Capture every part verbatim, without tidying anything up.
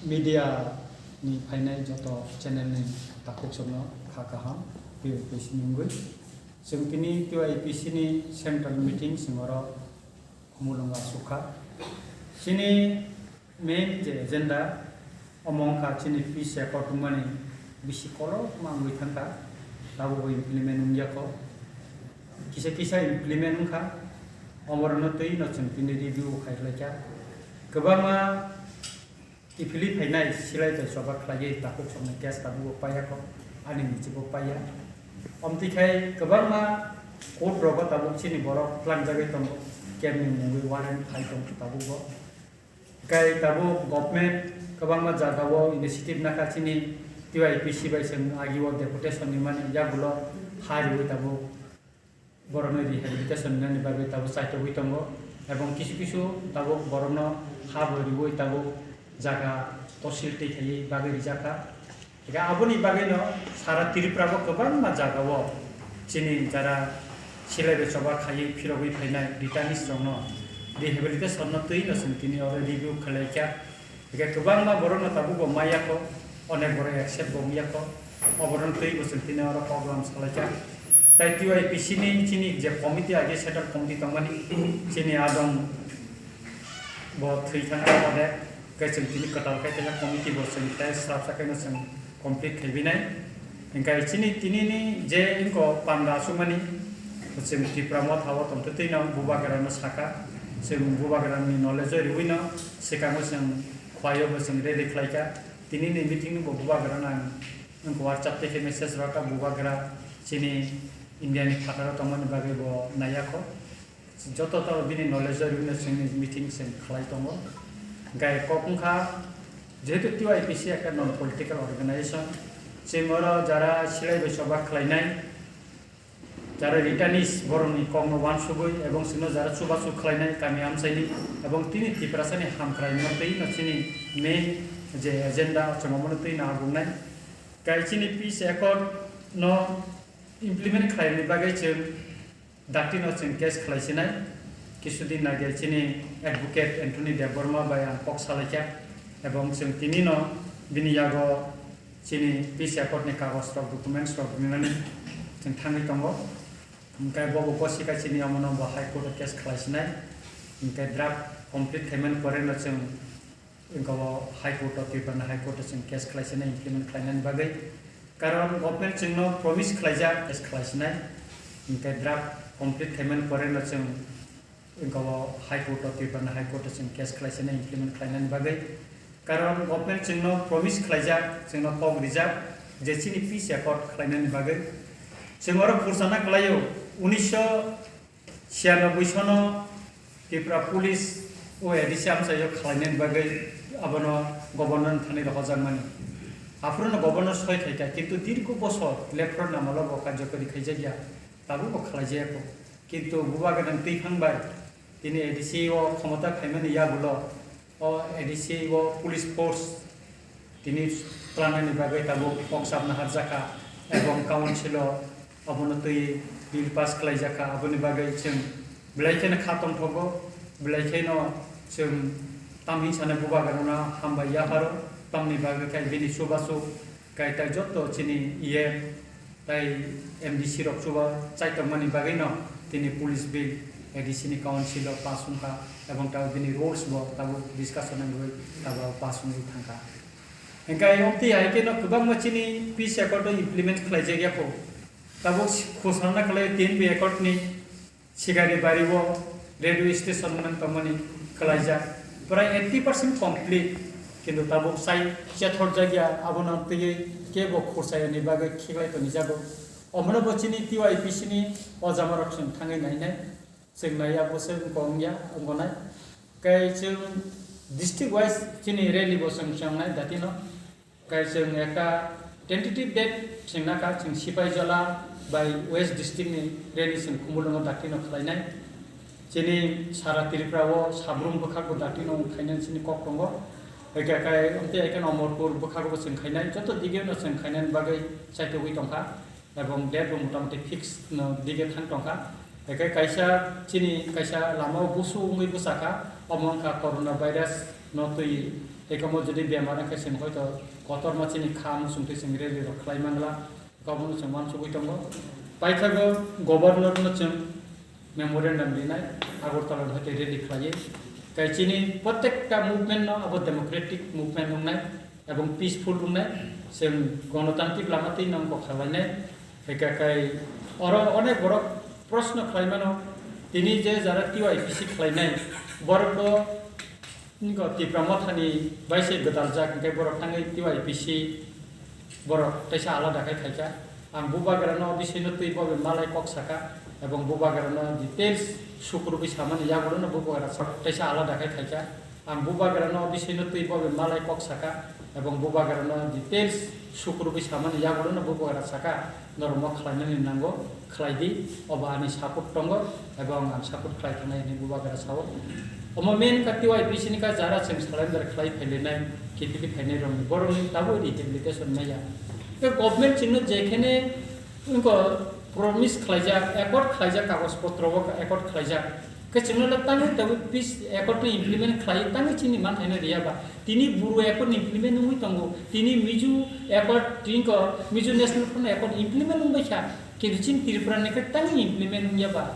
Media ni phainai joto channel ni takhuk songno kha kaham, T Y P C ni wngwi. Chwng tini T Y P C ni central meeting chwng oro Khumulwngo aswk kha. Chini main je agenda, omo wngkha chini peace accord wngmani bisi kolokma wngwi thangkha, tabukbo implement wngya kho. Kisa kisa implement wngkha, omorokno twi no chwng tini review khai khlaikha. Kwbangma kiphilwi phainai silai bai choba khlaiwi takhuk songni case tabukbo paiya kho, ani nichibo paiya. Omtwi khai kwbangma court rogo tabuk chini borok tlangjagwi tongo, camp ni mungwi warrant phai tong tabukbo. Kai tabuk government kwbangma jagao initiative nakha chini T Y P C bai chwng agio deputation ni mani yagulo ha riwi tabuk borokno rehabilitation nani bagwi tabuk chaitogwi tongo, ebong kisu kisu tabuk borokno ha bo riwi tabuk jaga tosil twi khaiwi bagwi rijak kha. Hingkhe aboni bagwino sara Tripura bo kwbangma jagao chini jara silai bai choba khaiwi phirogwi phainai returnees rokno rehabilitation no twi no chwng tini oro review khlai kha. Hingkhe kwbangma borokno tabukbo maya kho, onek borok accept bo wngya kho, oborokno twi bo chwng tini oro program salai kha. Tai T Y P C ni chini je committee age central committee tongmani chini adong bo thwi thangkha onek, hingkhe chwng tini kwtal khai tongkha committee bo chwng tai swrapsa khaino chwng complete khaibinai. Hingkhe chini tinini je wngkha panda aswkmani, chwng Tipra Motha o tongtwtwino Bubagrano sakha, chwng Bubagrani knowledge o riwino swkango chwng khwlaio bo chwng rally khlaikha. Tinini meeting no bo Bubagrano ang wngkha WhatsApp tei khe message rwkha, Bubagra chini India ni phataro tongmani bagwi bo naiya kho. Joto to bini knowledge o rwino chwngni meeting chwng khlai tongo. Hingkhe kok wngkha, jehetu T Y P C ekta non political organization, chwng oro jara silai bai choba khlainai, jara returnees borokni kokno uansugwi ebong chwngno jara chubachu khlainai kami amchaini ebong tini Tiprasani hamkraino twi no chini main je agenda chwng omono twi no agungnai. Kai chini peace accord no implement khlaini bagwi chwng Dakti no chwng case khlai sinai, kisudin age chini advocate Anthony Debbarma bai ang kok salaikha, ebong chwng tini no bini yago chini peace accord ni kagoj rok, documents rok rinani chwng thangwi tongo. Hingkhe bobo gosika chini omono bo High Court o case khlai sinai, hingkhe draft complete khaimani pore no chwng Wngkha o High Court o, Tripura ni High Court o chwng case khlai sinai implement khlainani bagwi. Karon government chwngno promise khlaijak case khlai sinai. Hinkhe draft complete khaimani pore no chwng wngkha o High Court o, Tripura ni High Court o chwng case khlai sinai implement khlainani bagwi. Karon government chwngno promise khlaijak, chwngno kok rijak je chini peace accord khlainani bagwi. Chwng oro khursa na khlaio, unisho Siyanoboi sono Tripura Police o A D C amchaio khlainani bagwi abono Governor ni thani rohorjakmani. Aphuru no Governor soi khaikha, kintu dirgo bosor lephro namalo bo karjokari khaijakya, tabukbo khlaijakya kho. Kintu Bubagra ni twiphang bai tini A D C o khomota phaimani yagulo o A D C o police force tini planani bagwi tabuk kok sabna harjakha, ebong council o abono twi bill pass khlaijakha, aboni bagwi chwng belai kheno kha tongthogo, belai kheno chwng tamni sana Bubagrano hambai yapharo, tamni bagwi khe bini chubachu kai tai joto chini E M Tai M D C rok chuba chaitokmani bagwino tini police bill A D C ni council o pass wngkha, ebong tabuk bini rules bo tabuk discussion wngwi tabuk pass wngwi thangkha. Hinkhe ayang twi hai kheno kwbangma chini peace accord o implement khlaijak ya kho. Tabuk khosarna khlai T N B accord ni Sikari bari o radio station wngmani tongmani khlaijak, prai eighty percent complete, kintu tabuk sai chethorjak ya, abono twiwi kebo khursa yani bagwi khiklai tonijago. Omono bo chini T Y P C ni o jamarok chwng thangwi nainai, chwng naiya bo se wngkha wngya wngkha nai. Kai chwng district wise chini rally bo chwng chwng nai datino. Kai chwng ekta tentative date chwng nakha, chwng Sipaijala bai West District ni rally chwng Khumulwngo dakti no khlainai. Chini sara Tripura o Sabrum bwkhak bo dakti no khainani chini kok tongo. Eke kai omtwi eke Amarpur bwkhak bo chwng khainai. Joto dige no chwng khainani bagwi chaitogwi tongkha. Ebong date bo motamoti fix no dige thang tongkha. Eke kaisa chini kaisa lama o busu wngwi bwsakha. Omo wngkha corona virus no twi Ekomo jodi bemar wngkha, chwng hoito kotorma chini kha muchungtwi chwng rally rok khlai mangla, obono chwng uansugwi tongo. Paithago governor no chwng memorandum rinai, Agartala no hoito rally khlaiwi. Kai chini protekta movement no abo democratic movement wngnai ebong peaceful wngnai, chwng gonotantrik lama twi nang kok khlainai. Hwnkha kai oro onek borok proshno khlai mano, tini je jara T Y P C khlainai, borok bo Niko Tipra Mothani bai se gwdal jak, hwnkhe borok thangwi T Y P C borok teisa alada khe khaikha. Ang bubagrano bisino twi bobe malai kok saka, ebong bubagrano details sukrubwi samani yagulono bubagra sak teisa alada khe khaikha. Ang bubagrano bisino twi bobe malai kok saka, ebong bubagrano details sukrubwi samani yagulono bubagra saka. Norokno khlainani nango, khlai di, obo ani support tongo, ebong ang support khlai thangnai hwnwi bubagra sao. Omo main kha T Y P C ni kha jara chwng surrender khlai phailainai, kiphilwi phainai rokni, borokni tabuk rehabilitation maya. Tei government chwngno jekhene wngkha promise khlaijak, accord khlaijak, kagoj potro o accord khlaijak. Khe chwngno le tangwi tabuk peace accord no implement khlai, tangwi chini manthaino riya ba. Tini Bru accord ni implement wngwi tongo, tini Mizo accord, tini ko Mizo National Front accord implement wngwi kha, kintu chini Tripura ni khe tangwi implement wngya ba.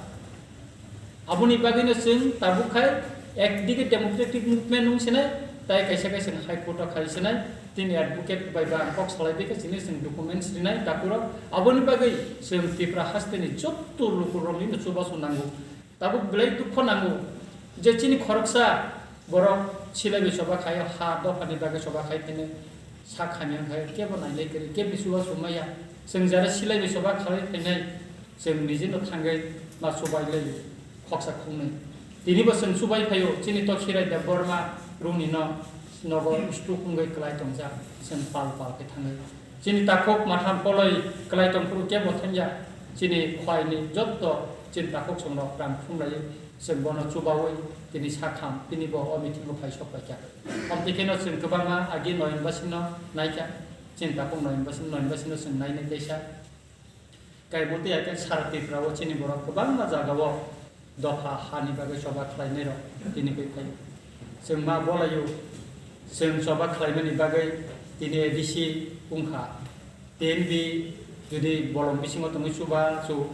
Aboni bagwino chwng tabuk khai ekdike democratic movement wng sinai, tai kaisa kaisa High Court o khai sinai, tini advocate bai ba ang kok salai bai khe chini chwng documents rinai takhurok. Aboni bagwi chwng Tripura haste ni jotto lukurokni no chubachu nango. Tabuk belai dukho nango je chini khoroksa borok silai bai choba khai, ha dophani bagwi choba khai phene sak hamya wngkha, kebo nainai kwrwi, kebni chubachu maya. Chwng jara silai bai choba khalai phainai, chwng nijino thangwi ma chubai lai khoksa khungnwi. Tinibo chwng chubai phaio, chini to Khirai Debbarma rungni no nogo stroke wngwi kwlai tongjak, chwng pal pal khe thangwi. Chini takhuk matham poloi kwlai tongphuru kebo thangya, chini khwaini jotto chini takhuk chwngno rang thumlaiwi chwng bono chubawi tini sakham, tinibo o meeting o phai sok paikha. Omtwi kheno chwng kwbangma agi noyonbasino naikha, chini takhuk noyonbasino, noyonbasino chwng nainai teisa. Kaimutwi hai khe sara Tripura o chini borok kwbangma jaga o dopha hani bagwi choba khlainai rok tini khe phai. Chwng ma bolaio, chwng choba khlaimani bagwi tini A D C wngkha. T N V jodi bolong bisingo tongwi chuba chu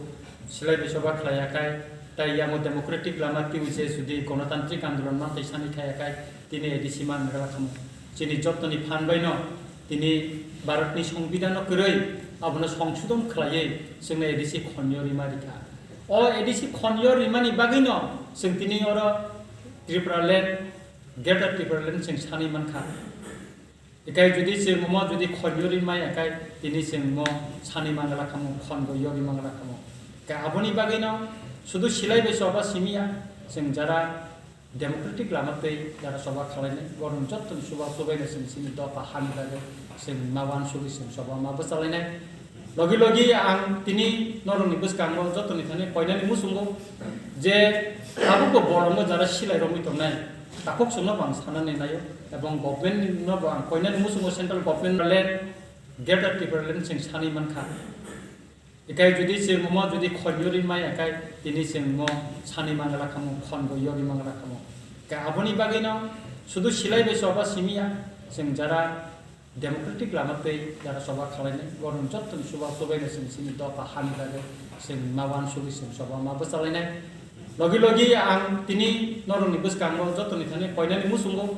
silai bai choba khlaiya khai, tai yango democratic lama twiwi se jodi gonotantrik andolon mantwi sani khaiya khai, tini A D C man mera khamu. Chini jottoni phan baino tini Bharatni Songbidanno kwrwi abono songsodon khlaiwi chwngno A D C khonyo rima rikha. O A D C khonyo rimani bagwino chwng tini oro Tripura land, Greater Tripura land chwng sanwi mankha. Ekai jodi chwng omo jodi khonyo rimai ekai tini chwng mo sanwi mangala khamu, khongo yori mangala khamu. Ka aboni bagwino sudu silai bai choba simiya chwng jara democratic lama twi jara choba khalainai, borok jottoni chuba chubaino chwng chini dopha hani bagwi chwng ma uansugwi chwng choba ma bwchalainai. Logi logi ang tini norokni bwskango jottoni thani koinani muchungo je tabukbo bolongo jara silai romwi tongnai, takhuk chwngno bo ang sanani naio, ebong government no bo ang koinani muchungo central government le Greater Tipraland chwng sanwi mankha. Ekai jodi chwng omo jodi khonyo rimai ekai tini chwng mo sanwi mangala khamu, khongo yori mangala khamu. Ka aboni bagwino sudu silai bai choba simiya chwng jara democratic lama twi jara choba khalainai, borok jottoni chuba chubaino chwng chini dopha hani bagwi chwng ma uansugwi chwng choba ma bwchalainai. Logi logi ang tini norokni bwskango jottoni thani koinani muchungo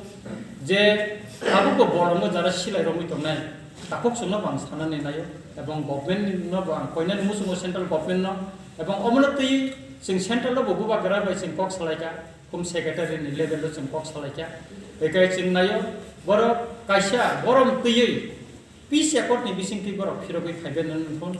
je tabukbo bolongo jara silai romwi tongnai, takhuk chwngno bo ang sanani naio, ebong government no bo ang koinani muchungo central government no, ebong omono twi chwng central no bo bubagra bai chwng kok salaikha. Home Secretary ni level o chwng kok salaikha. Bekai chwng naio, borok kaisa borom twiwi peace accord ni bisingtwi borok phirogwi phaibai nang thun,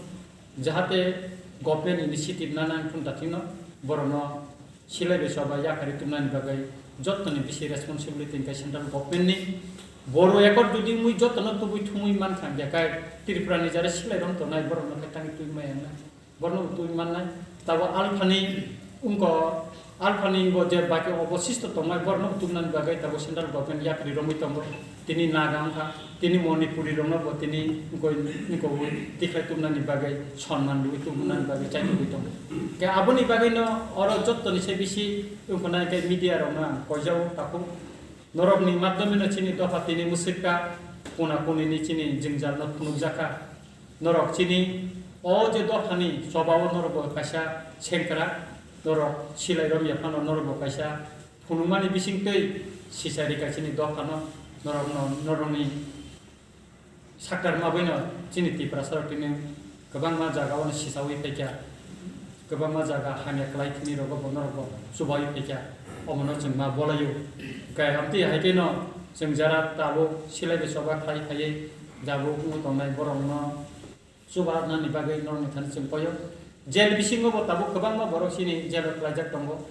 jahate government initiative nana thun dathino borokno silai bai choba yakarwi tubnani bagwi jottoni bisi responsibility hwnkhe central government ni. Boro accord jodi wngwi jotono tubui thumui mankha, bekai Tripura ni jara silai rok tongnai borokno khe tangwi tubui maya wngnai. Borno bo twi mannai. Tabo alphani wngko, alphani bo je baki obosisto tongnai, borno bo tubnani bagwi tabo central government yapri romwi tongo. Tini Naga wngkha, tini Manipuri rokno bo tini wngko, wngko tikhlai tubnani bagwi, sonman rwi tubnani bagwi chaitugwi tongo. Khe aboni bagwino oro jottoni se bisi wngkha nai khe media rokno ang koijao takhuk. Norokni madhyomeno chini dopha tini mwswkha, kuna kunini chini jwngjalno phunukjakha. Norok chini o je dophani chobao norokbo kaisa sengkrak, norok silai romya phano norokbo kaisa phunukmani bisingtwi sisa rikha chini dophano, norokno, norokni sakar mabwino chini Tiprasa rok tini kwbangma jaga o sisawi phaikha, kwbangma jaga hamya kwlai thini rogo bo norok bo chubawi phaikha, omono chwng ma bolaio. Khe amtwi hai kheno chwng jara tabuk silai bai choba khlai phaiwi jabuk wng tongnai borok no chuba nani bagwi norok ni thani chwng koyo. Jail bisingo bo tabuk kwbangma borok chini jail o kwlaijak tongo.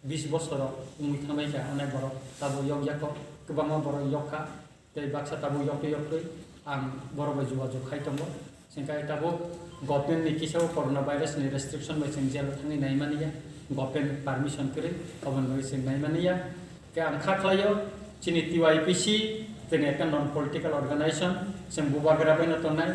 Bis bosor rok wngwi thanglai kha, onek borok tabuk yokya kho, kwbangma borok yok kha, tei baksa tabuk yoktwi yoktwi ang borok bai jogajog khai tongo. Chwng khe tabuk government ni kisa o corona virus ni restriction bai chwng jail o thangwi nai mani ya, government permission kwrwi, aboni bagwi chwng nai mani ya. Khe ang kha khlaio, chini T Y P C, chini ekta non political organization, chwng bubagra bai no tongnai.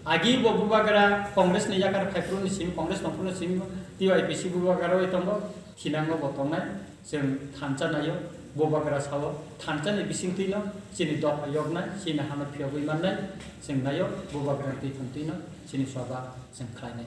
Agi bo bubagra Congress ni yakar phaiphru ni simi, Congress tongphru ni simi, T Y P C bubagra bai tongo. Thinango bo tongnai, chwng thansa naio, bubagra sao, thansa ni bisingtwi no chini dopha yoknai, chini hano phiyogwi mannai, chwng naio, bubagra twi thantwi no chini soba chwng khlainai.